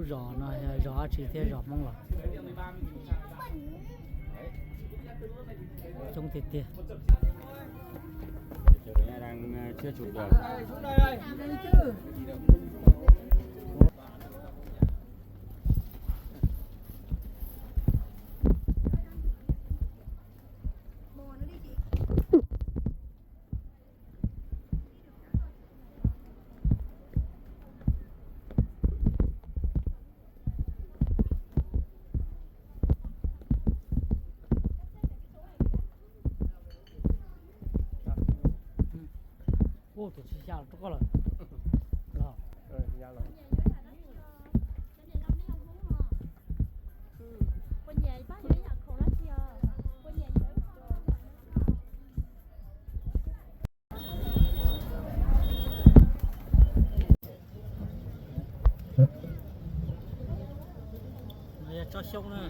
Zos no zos dab tsi thiab, zos Hmoob los coob tiag tiag. Tus tsis xya los rau koj lawm. No yog tsob xyoob na,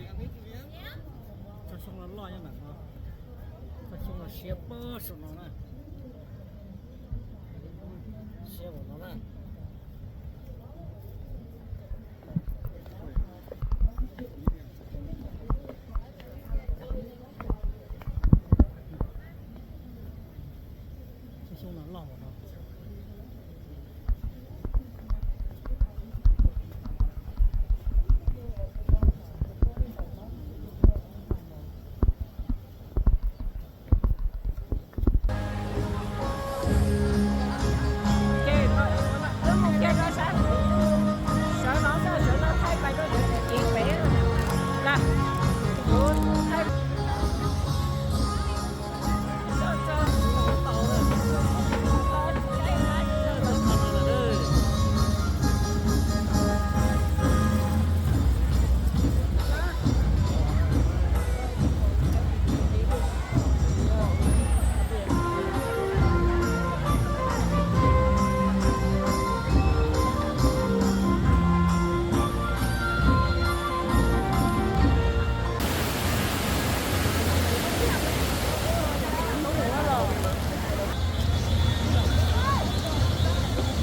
tsob xyoob loj loj nyob ntawm no, tsob xyoob no siab pob saum no na, siab npaum no na. Tsob xyoob no loj npaum no.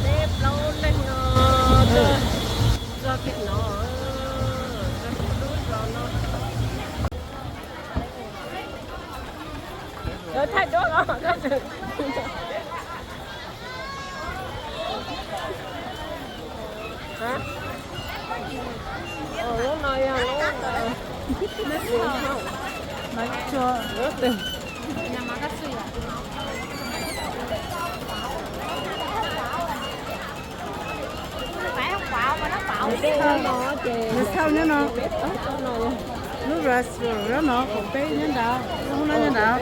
Peb plaub leeg no, txog pem no, txog pem lub zos no. Lawv thaij duab los. Lub no yog lub no twg. Nws thauj nyob no. Lub restaurant nyob no, peb nyob nrad, lub no nyob nrad.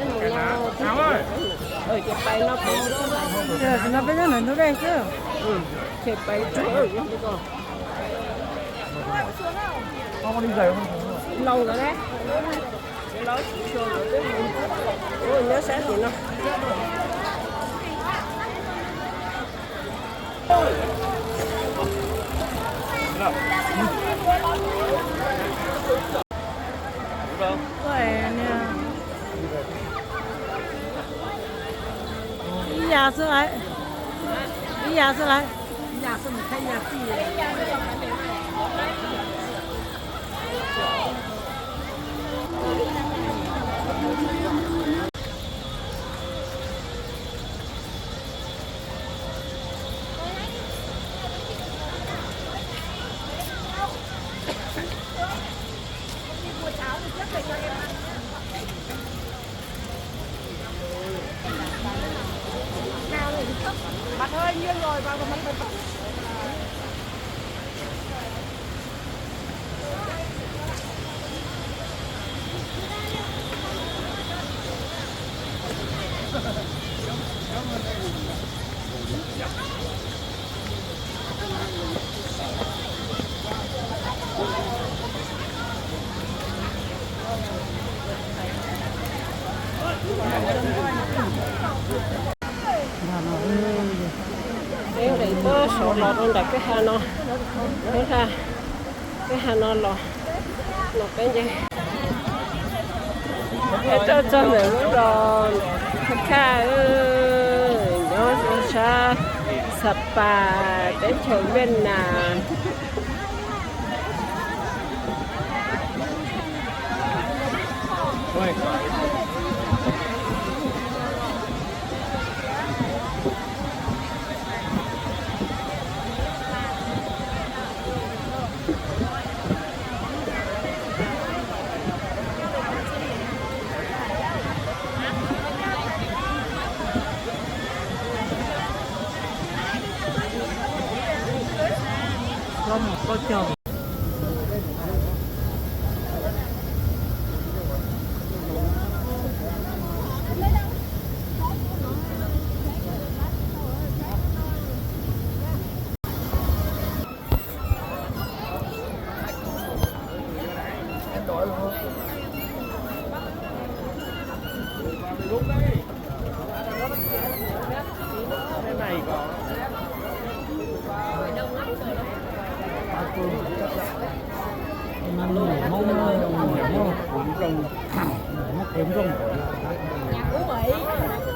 Tam sim no peb nyob ntawm ntug dej xwb. Laus lawm, nyob sab tim no. Ib yam xwb lawm, ib yam xwb lawm. Peb nqis tuaj saud los rau nram kwj ha no, peb ha, kwj ha no los, los peb nce. Peb tuaj txog ntawm lub zos Khaj, nyob sab Sapa, teb chaws Viaj Nam.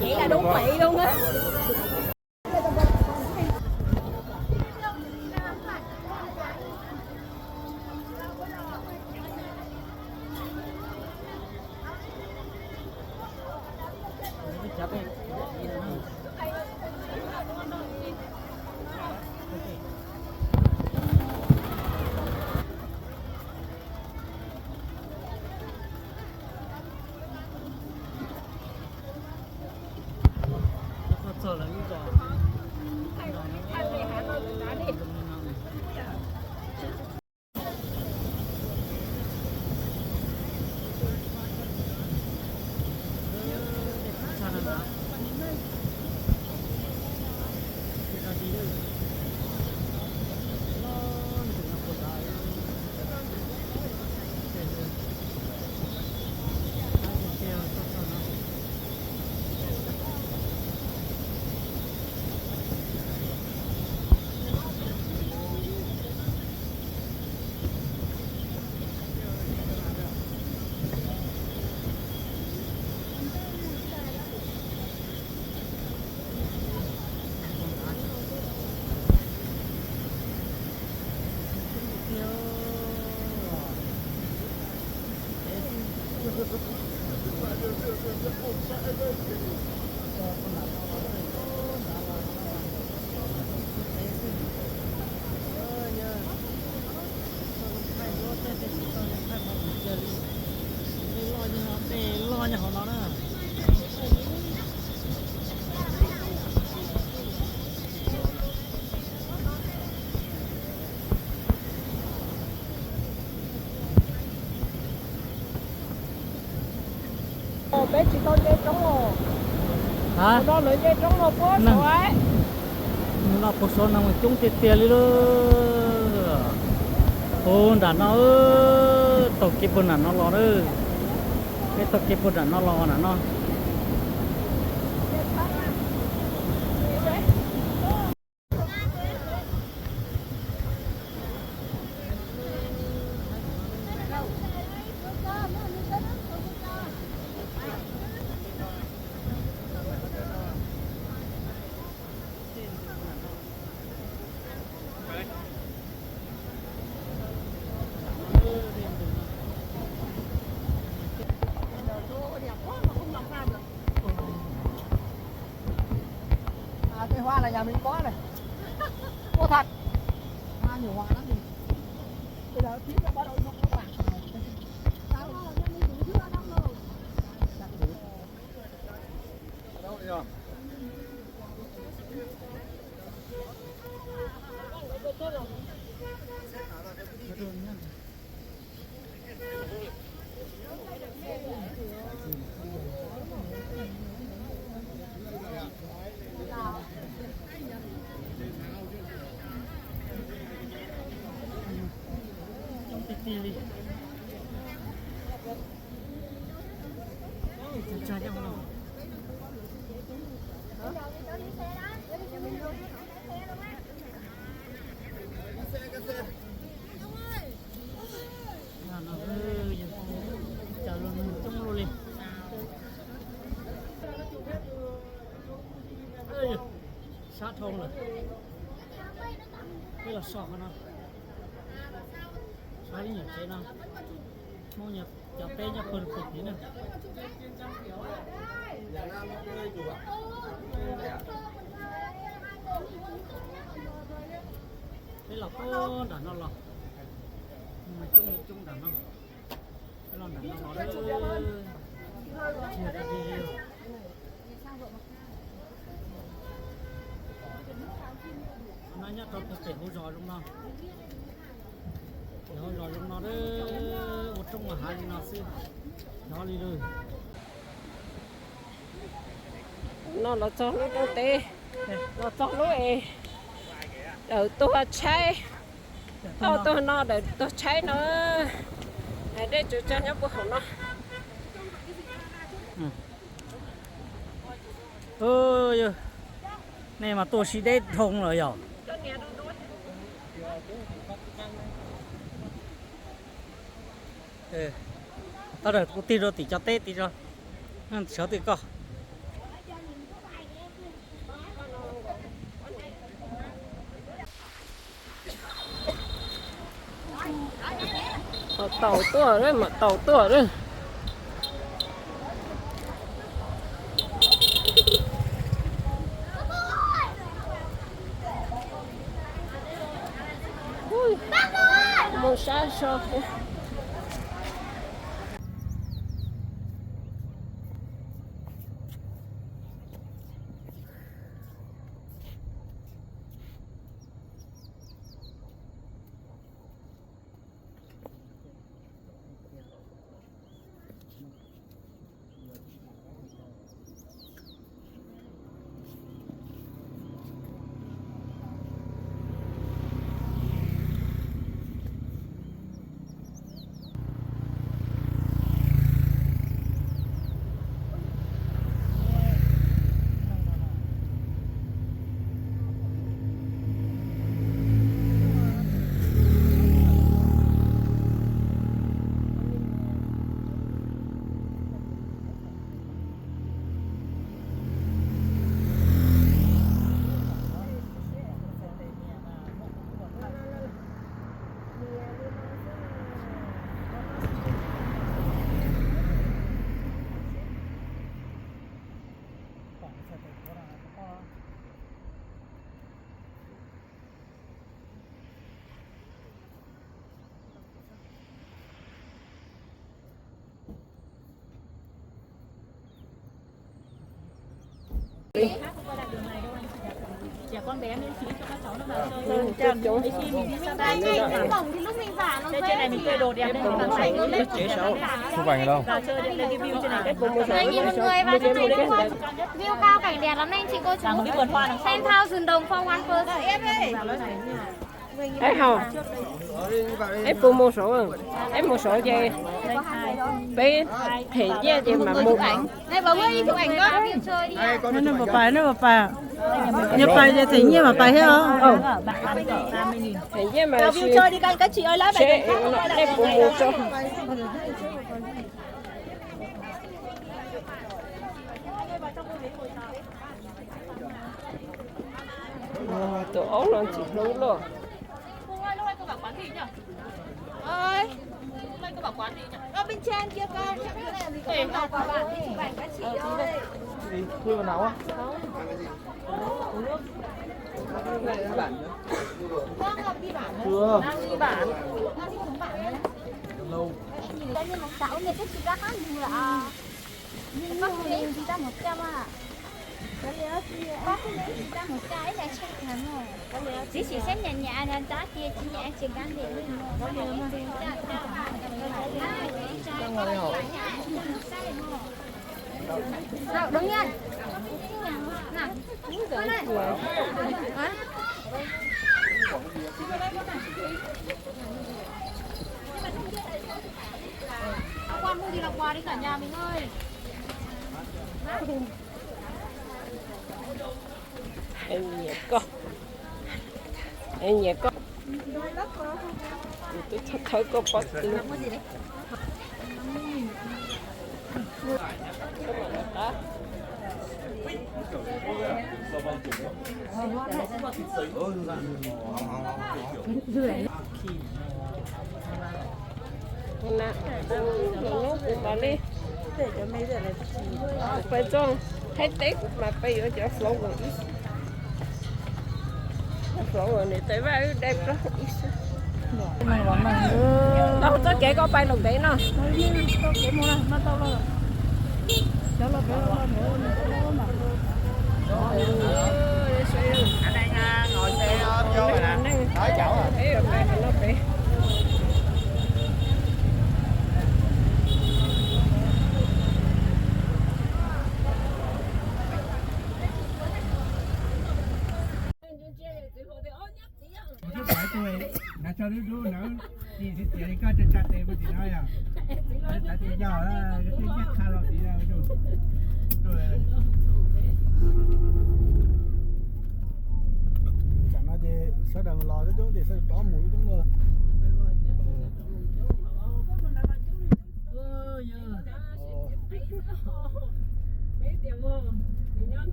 Chỉ là đúng vị luôn á. Loj nyuag hauv no na. Peb tsis tau nce roob los. Hab? Mus no lawv nce roob los puag saud. Mus no puag saud no mas coob tiag tiag li lawm. Ub, nram no, taug kev puag nram no los na. Peb taug kev puag nram no los nram no. Cây hoa là nhà mình có này. Có thật. Hoa nhiều hoa lắm đi. Bây giờ thím nó bắt đầu rụng nó vàng rồi. Tao lo cho mình đủ dưa lắm rồi. Chắc đủ. Cov no coob luaj li. Sab dhau lawm. Peb los so qhov no. So li nyuam tsev no. Hmoob nyias Cov teb nyob pawg pawg tid na. Peb los puag nram no los, coob li coob nram no. Peb los nram no los, nyiag dab tsi li. No nyob rau pem hauv zos zoo no. Pem hauv zos zoo no, ua roob ua hav li no xwb, nyob li lawm. No los txog lub roob teb, los txog lub es daws tuag tshaib, tuag no daws tuag tshaib no. Dej tsuas tsag nyob puag hauv no. Nej mas tuaj sib deb dhau lawm yog. Tau dawm kuv tig rau tim cov teb tid tso, sawv twj koj. Mam taus tuaj, mam taus tuaj. Mus sab so. Cái này mình kê đồ đi ăn. Chụp ảnh ở đâu? Vào chơi đi, lên cái view trên này. Đây, nhìn một người vào cho chị. View cao cảnh đẹp lắm nên chị cô chú. Ten thousand đồng for one person. Eb hau, eb puas mus saud, eb mus saud ces peb them nyiaj ces mam mus. Đây, bảo Hương đi chụp ảnh con. Neb puas pais, neb puas pais? Yog pais ces them nyiaj mam pais thiab os. Them nyiaj mas view chơi đi các anh, các chị ơi, lát về. Nej puas mus tso? Tus aub no ntxim hlub loj. Chưa. Txiv xim xeb nyam nyam no tab sis tsis nyam tsis kav ntim li. Nyiam koj, nyiam koj, twb thawb koj pob tw. Na, hnub kuv mam li pais txog Thaib teb kuv mam pais yuav cov flower ib, cov flower niam tais vaj wb dai plaub ib sab. Tau txoj kev koj pais lawm pem no. Hnav tso dub dub na, tsis txiav li koj tsa tsa tes puag tim no yog. Tav tis yog, tej nyiaj qha los tim. Tsam no ces sawv daws los coob coob ces sawv daws rov mus coob coob luaj.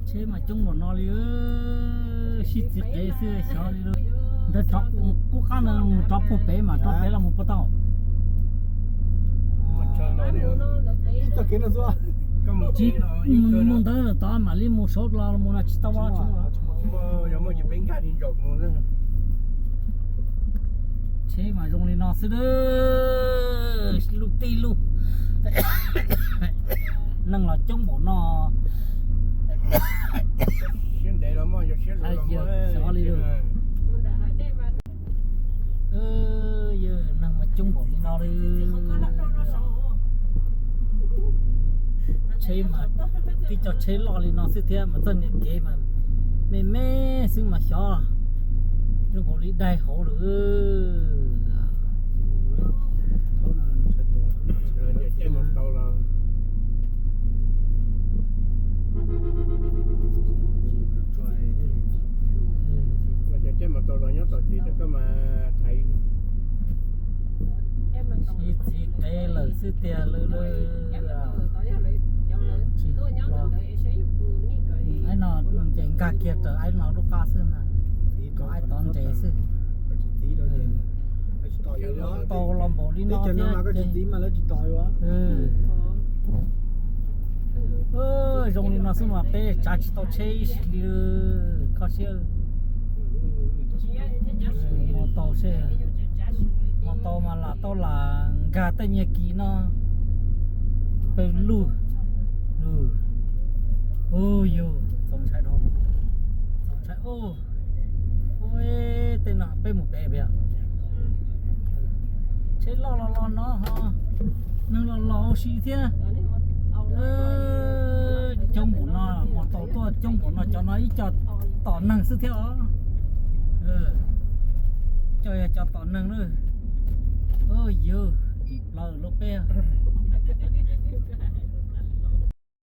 Tsheb mas coob npaum no li, sib txiv qev xwb xyov li. Ntawd rov qab no mus rov puag pem mas rov pem los mus puag tau. Tsis mus ntawd tod mam li mus saud los mus no tsis tau. Tsheb mas zoo li no xwb, lub tij lub neeg los coob npaum no. Xyov li. Yawg, neeg mas coob npaum li no li. Tsheb mas tib co tsheb loj li no xwb thiab mas txoj niag kev mas me me xwb mas xyov zoo nkaus li dai hauv lawm. Sib txiv qev lawm xwb tiag lawm. Aib no ces nkag kiag raws aib no lub qab xwb na, aib tod nres xwb. Tau los npaum li no thiab ces zoo li no xwb mas peb tsav tsis tau tsheb ib sim li. Kho siab. Mus tau seb, mus tau mas lam tau lam nkag tej nyiag kis no pawg lug. Ub yug, txaus ntshai dhau, txaus ntshai. Ub, tej no peb mus pem pem. Tsheb loj los los no ho, neeg los los ua si thiab. Coob npaum no, mus tau tuaj coob npaum no, cov no ib co tom neeg xwb thiab os. Ib co yog cov tom neeg na. Ub yug, dim plaws lub peb.